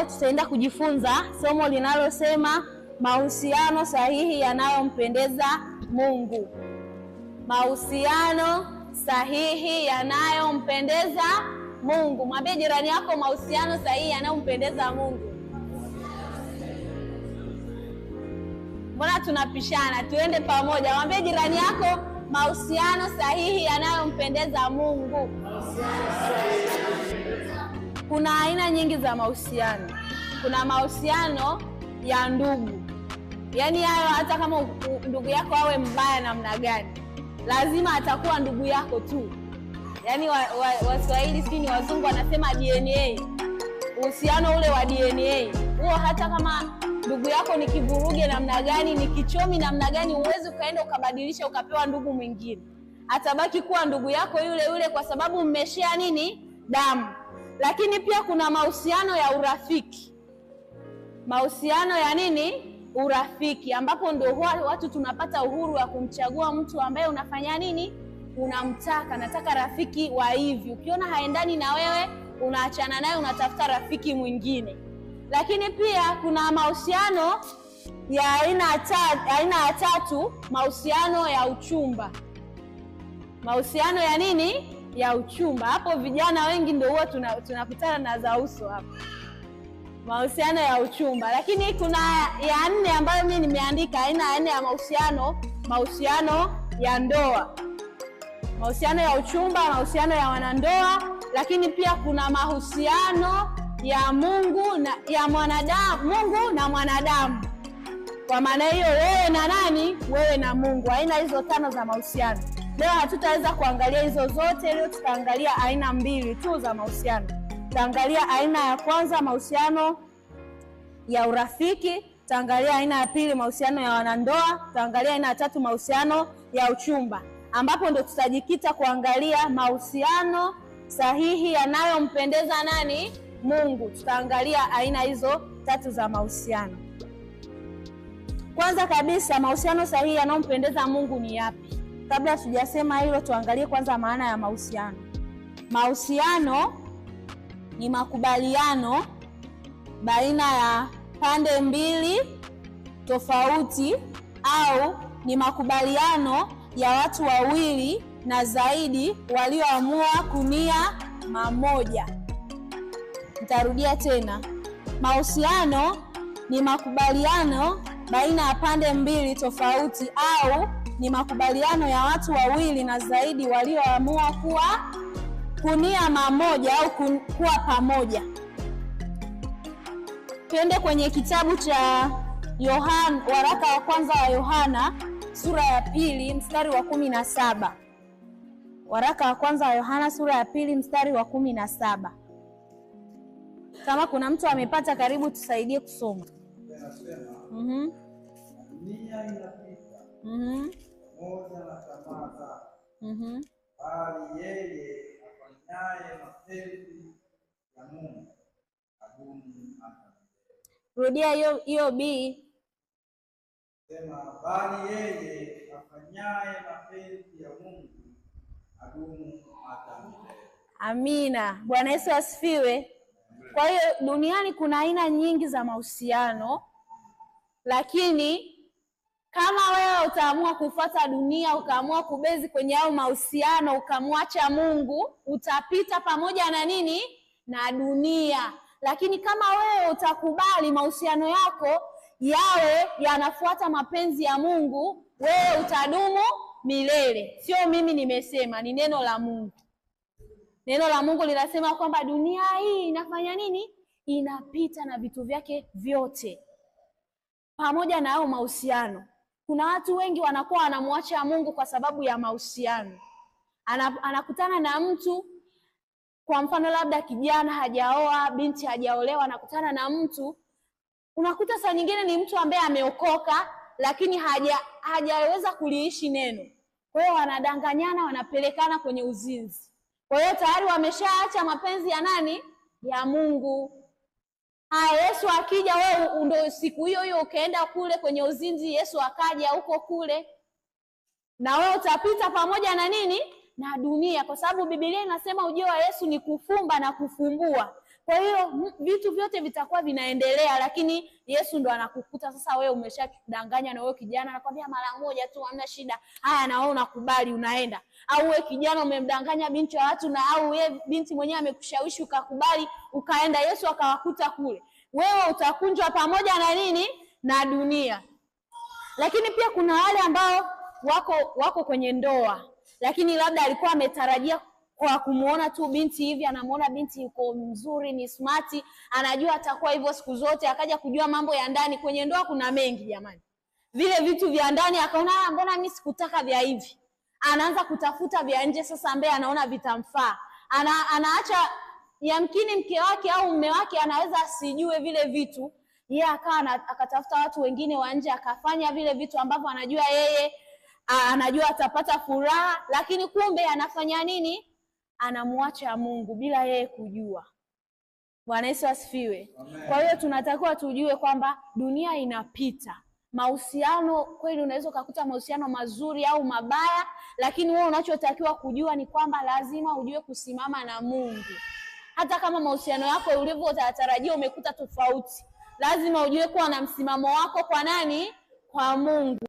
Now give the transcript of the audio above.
Leo tutaenda kujifunza somo linalosema mahusiano sahihi yanayompendeza Mungu. Mahusiano sahihi yanayompendeza Mungu. Mwambie jirani yako, mahusiano sahihi yanayompendeza Mungu. Mbona tunapishana? Tuende pamoja. Mwambie jirani yako, mahusiano sahihi yanayompendeza Mungu. Kuna aina nyingi za mahusiano. Kuna mahusiano ya ndugu. Yaani hayo hata kama ndugu yako awe mbaya namna gani, lazima atakuwa ndugu yako tu. Yaani Waswahili si ni wazungu wanasema DNA. Uhusiano ule wa DNA. Huo hata kama ndugu yako ni kivuruge namna gani, ni kichomi namna gani, huwezi ukaenda ukabadilisha ukapewa ndugu mwingine. Atabaki kuwa ndugu yako yule yule kwa sababu mmeshare nini? Damu. Lakini pia kuna mahusiano ya urafiki. Mahusiano ya nini? Urafiki, ambapo ndio watu tunapata uhuru wa kumchagua mtu ambaye unafanya nini? Unamtaka. Nataka rafiki wa hivi. Ukiona haendani na wewe, unaachana naye, unatafuta rafiki mwingine. Lakini pia kuna mahusiano ya aina ya tatu, mahusiano ya uchumba. Mahusiano ya nini? Ya uchumba. Hapo vijana wengi ndio huwa tunakutana na za uso hapo. Mahusiano ya uchumba. Lakini kuna ya nne ambayo mimi nimeandika, aina ya nne ya mahusiano, mahusiano ya ndoa. Mahusiano ya uchumba, mahusiano ya wanandoa, lakini pia kuna mahusiano ya Mungu na ya mwanadamu, Mungu na mwanadamu. Kwa maana hiyo wewe na nani? Wewe na Mungu. Aina hizo tano za mahusiano. Leo hatutaweza kuangalia hizo zote, leo tutaangalia aina mbili tu za mahusiano. Tutaangalia aina ya kwanza, mahusiano ya urafiki, tutaangalia aina ya pili, mahusiano ya wanandoa, tutaangalia aina ya tatu, mahusiano ya uchumba, ambapo ndio tutajikita kuangalia mahusiano sahihi yanayompendeza nani? Mungu. Tutaangalia aina hizo tatu za mahusiano. Kwanza kabisa, mahusiano sahihi yanayompendeza Mungu ni yapi? Kabla sijasema hilo, tuangalie kwanza maana ya mahusiano. Mahusiano ni makubaliano baina ya pande mbili tofauti au ni makubaliano ya watu wawili na zaidi walioamua kunia mamoja. Nitarudia tena. Mahusiano ni makubaliano baina ya pande mbili tofauti au ni makubaliano ya watu wawili na zaidi walioamua kuwa kunia mamoja au kuwa pamoja. Twende kwenye kitabu cha Yohana, waraka wa kwanza wa Yohana sura ya 2 mstari wa 17. Waraka wa kwanza wa Yohana sura ya 2 mstari wa 17. Kama kuna mtu amepata, karibu tusaidie kusoma. Dunia inapita pamoja na tamaa zake, bali yeye afanyaye mapenzi ya Mungu adumu hata milele. Rudia hiyo B. Sema, bali yeye afanyaye mapenzi ya Mungu adumu hata milele. Amina. Bwana Yesu asifiwe. Kwa hiyo duniani kuna aina nyingi za mahusiano, lakini kama wewe utaamua kufuata dunia, ukaamua kubezi kwenye hayo mahusiano, ukamwacha Mungu, utapita pamoja na nini? Na dunia. Lakini kama wewe utakubali mahusiano yako yawe yanafuata mapenzi ya Mungu, wewe utadumu milele. Sio mimi nimesema, ni neno la Mungu. Neno la Mungu linasema kwamba dunia hii inafanya nini? Inapita na vitu vyake vyote. Pamoja na hayo mahusiano. Kuna watu wengi wanakuwa wanamwacha Mungu kwa sababu ya mahusiano. Anakutana na mtu, kwa mfano labda kijana hajaoa, binti hajaolewa, anakutana na mtu, unakuta saa nyingine ni mtu ambaye ameokoka lakini hajaweza kuliishi neno. Kwa hiyo wanadanganyana, wanapelekana kwenye uzinzi. Kwa hiyo tayari wameshaacha mapenzi ya nani? Ya Mungu. Haya, Yesu akija, wewe ndio siku hiyo hiyo ukaenda kule kwenye uzinzi, Yesu akaja huko kule, na wewe utapita pamoja na nini? Na dunia. Kwa sababu Biblia inasema ujio wa Yesu ni kufumba na kufumbua. Kwa hiyo vitu vyote vitakuwa vinaendelea, lakini Yesu ndo anakukuta sasa wewe umeshadanganya, na wewe kijana anakwambia mara moja tu hamna shida, haya, na wewe unakubali unaenda. Au wewe kijana umemdanganya binti wa watu, na au wewe binti mwenyewe amekushawishi ukakubali ukaenda, Yesu akawakuta kule, wewe utakunjwa pamoja na nini? Na dunia. Lakini pia kuna wale ambao wako kwenye ndoa, lakini labda alikuwa ametarajia kwa kumuona tu binti hivi, anamuona binti yuko mzuri, ni smart, anajua atakuwa hivyo siku zote, akaja kujua mambo ya ndani. Kwenye ndoa kuna mengi jamani, vile vitu vya ndani akaona, mbona mimi sikutaka vya hivi, anaanza kutafuta vya nje sasa, ambaye anaona vitamfaa. Anaacha yamkini mke wake au mume wake anaweza asijue vile vitu, yeye akawa akatafuta watu wengine wa nje, akafanya vile vitu ambavyo anajua yeye, anajua atapata furaha, lakini kumbe anafanya nini? Anamwacha Mungu bila yeye kujua. Bwana Yesu asifiwe. Kwa hiyo tunatakiwa tujue kwamba dunia inapita. Mahusiano kweli unaweza ukakuta mahusiano mazuri au mabaya, lakini wewe unachotakiwa kujua ni kwamba lazima ujue kusimama na Mungu. Hata kama mahusiano yako ulivyotarajia umekuta tofauti, lazima ujue kuwa na msimamo wako kwa nani? Kwa Mungu.